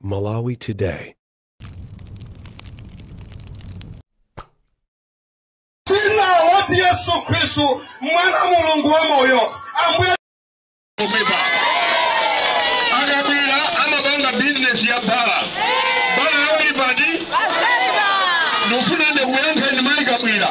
Malawi Today. Jina la Yesu Kristu mwana Mulungu wa moyo ambuye akabwira amapanga bizinesi ya bala bala yawali pati ndikufuna ndikuyankheni mayi Kabwira.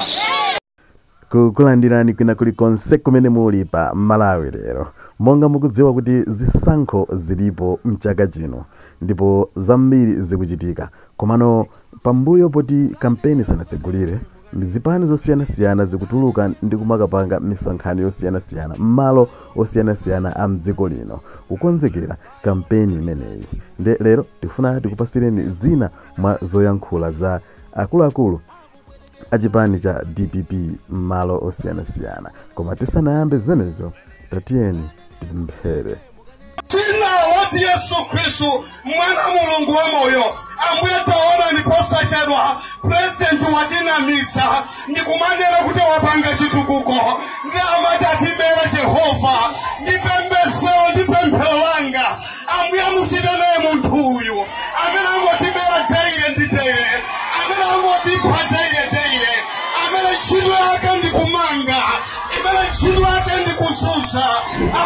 Kukulandirani kwina kulikonse kumene muli pa Malawi lero. Monga mukudziwa kuti zisankho zilipo mchaka chino ndipo zambiri zikuchitika, komano pambuyo poti kampeni sanatsegulire, zipani zosiyanasiyana zikutuluka ndi kumakapanga misonkhano yosiyanasiyana m'malo osiyanasiyana a mdziko lino kukonzekera kampeni imeneyi. Nde lero tikufuna tikupasireni zina mwa zoyankhula za akuluakulu achipani cha DPP m'malo osiyanasiyana. Koma tisanayambe zimenezo, tatiyeni tipemphere. Jina la Yesu Kristu mwana Mulungu wa moyo ambuye taona ndiposachedwa president watinamisa ndikumanena kuti wapanga chitukuko ndi amati atibera Jehova ndipembesero ndipemphero langa ambuye muchite naye munthu uyu amene angotibera daily ndi daily, amene angotipha daily daily, amene ntchito yake ndikumanga, imene ntchito yake ndikuzuza.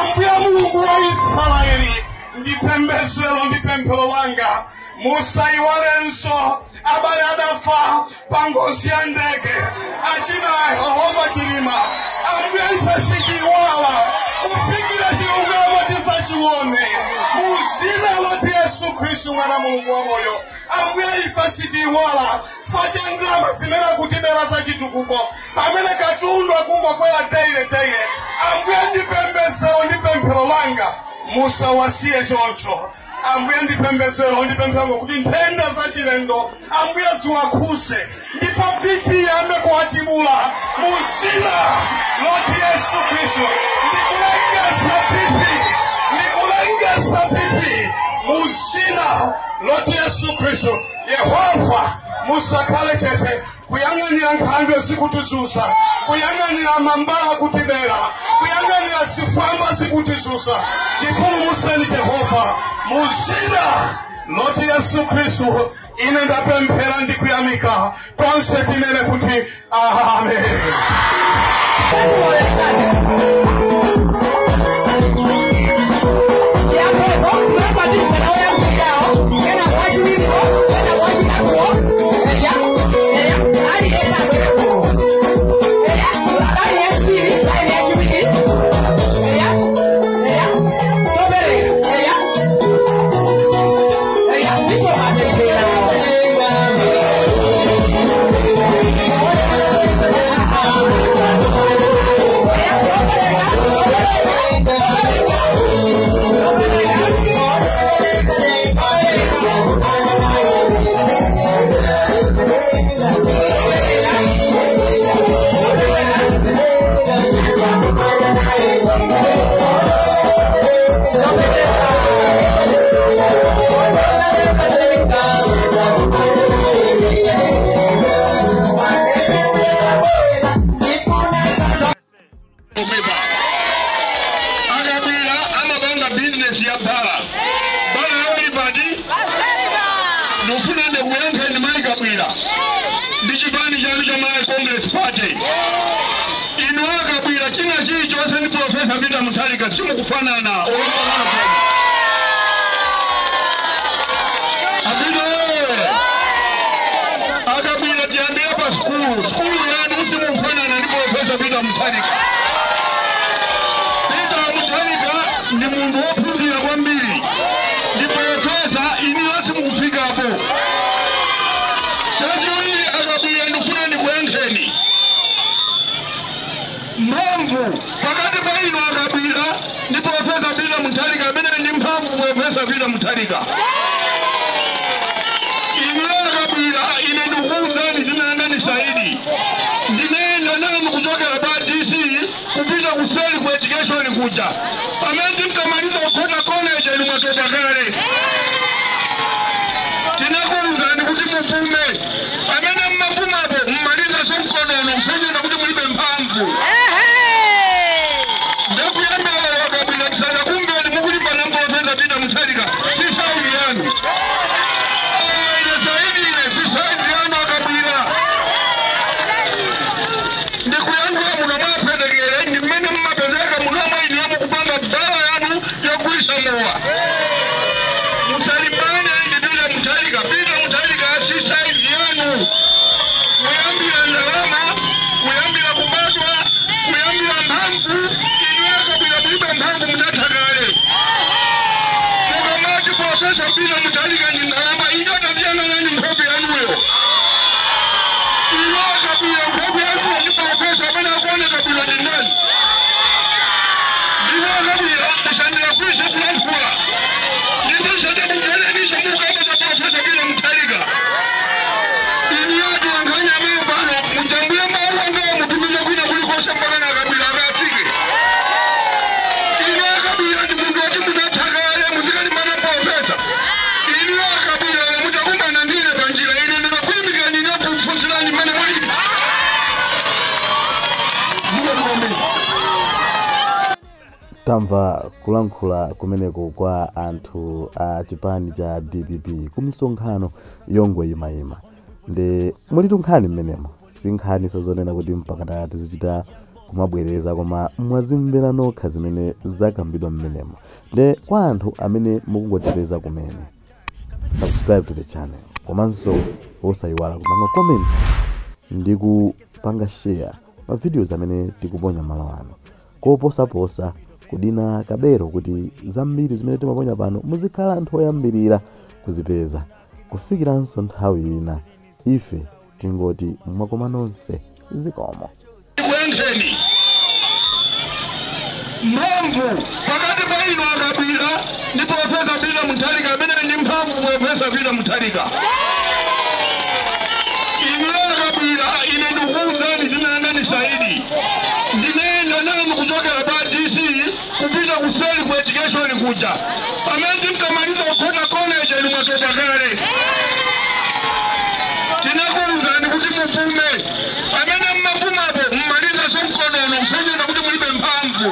Ambuye Mulungu wa Israeli ndipembesero ndipemphero langa musaiwalenso abale adafa pa ngozi ya ndege achina Yehova Chilima. Ambuye ife sitiiwala kufikira chilungamo tisachione mu zina la Yesu Khristu mwana Mulungu wa moyo. Ambuye ife sitiiwala fachengrama zimene kutibera za chitukuko pamene katundu akungokwera daily daily. Ambuye ndipembesero ndipemphero langa musawasiye choncho. Ambuye ndipembesero ndipemphero kuti nthenda za chilendo ambuye ziwakhuse ndipo BP yambe kuwatibula mu zina la Yesu Khristu. Ndikulengeza BP, ndikulengeza BP mu zina la Yesu Khristu. Yehova musakhale chete kuyang'anira nkhandwe zikutisusa, kuyang'anira mambala kutibera, kuyang'anira zifwamba zikutisusa. Tipulumutseni Jehova mu zina la Yesu Khristu. Ine ndapemphera ndikuyamika tonse tinene kuti amen. Akabwira amapanga bizinesi ya bala bala yawali pati ndikufuna ndikuyankheni mayi Kabwira ndi chipani chanu cha Malawi Congress Party. Inu akabwira china chilichonse ndi Profesa Peter Mutharika simukufanana. Akabwira tiyambire pa sukulu, sukulu yanu simukufanana ndi Profesa Peter Mutharika. Ndi munthu wophunzira kwambiri ndi profesa, inu simukufikapo. Chachiwiri akabwira ndikufuna ndikuyankheni mphamvu pakati pa inu akabwira ndi Profesa Peter Mutharika amene ndi mphamvu Profesa Peter Mutharika. Inu akabwira ine ndikukuwuzani dzina langa ndi Saidi, ndinayenda nanu kuchokera pa DC kupita kuseli ku education kuja pamene timkamaliza kukhota college inu mwatopa kale. Tinakuwuzani kuti mupume, pamene mmapumapo mmaliza somkonono msonyeza kuti mulibe mphamvu. Ndakuyambira akabwira tisakakumveni mukulimbana ndi Profesa Peter Mutharika si sauli yanu. Tamva kulankhula kumeneko kwa anthu a chipani cha DPP ku misonkhano yongoyimayima. Ndi mulitu nkhani mmenemo, si nkhani sozonena kuti mpaka tizichita kumabwereza, koma mwazimvera nokha zimene zakambidwa mmenemo. Ndi kwa anthu amene mukungotipeza kumene, subscribe to the channel, komanso osayiwala kupanga comment ndi kupanga share ma videos amene tikuponya malo ano, koposaposa kudina kabero kuti zambiri zimene timaponya pano muzikhala anthu oyambirira kuzipeza. Kufikiranso nthawi ina, ife tingoti mwakoma nonse, zikomo. Kuyankheni mphamvu pakati pa inu a Kabwila ndi Professor Peter Mutharika, amene ndi mphamvu Professor Peter Mutharika. Inu a Kabwila, ine ndikukuwuzani, dzina langa ni Saidi, ndinayenda nanu kuchokera pa DC kupita kuseli ku education kuja. Pamene tinkamaliza kukhota college, inu mwatopa kale. Tinakuwuzani kuti mupume. Pamene mmapumapo mmaliza somkonono, kusonyeza kuti mulibe mphamvu.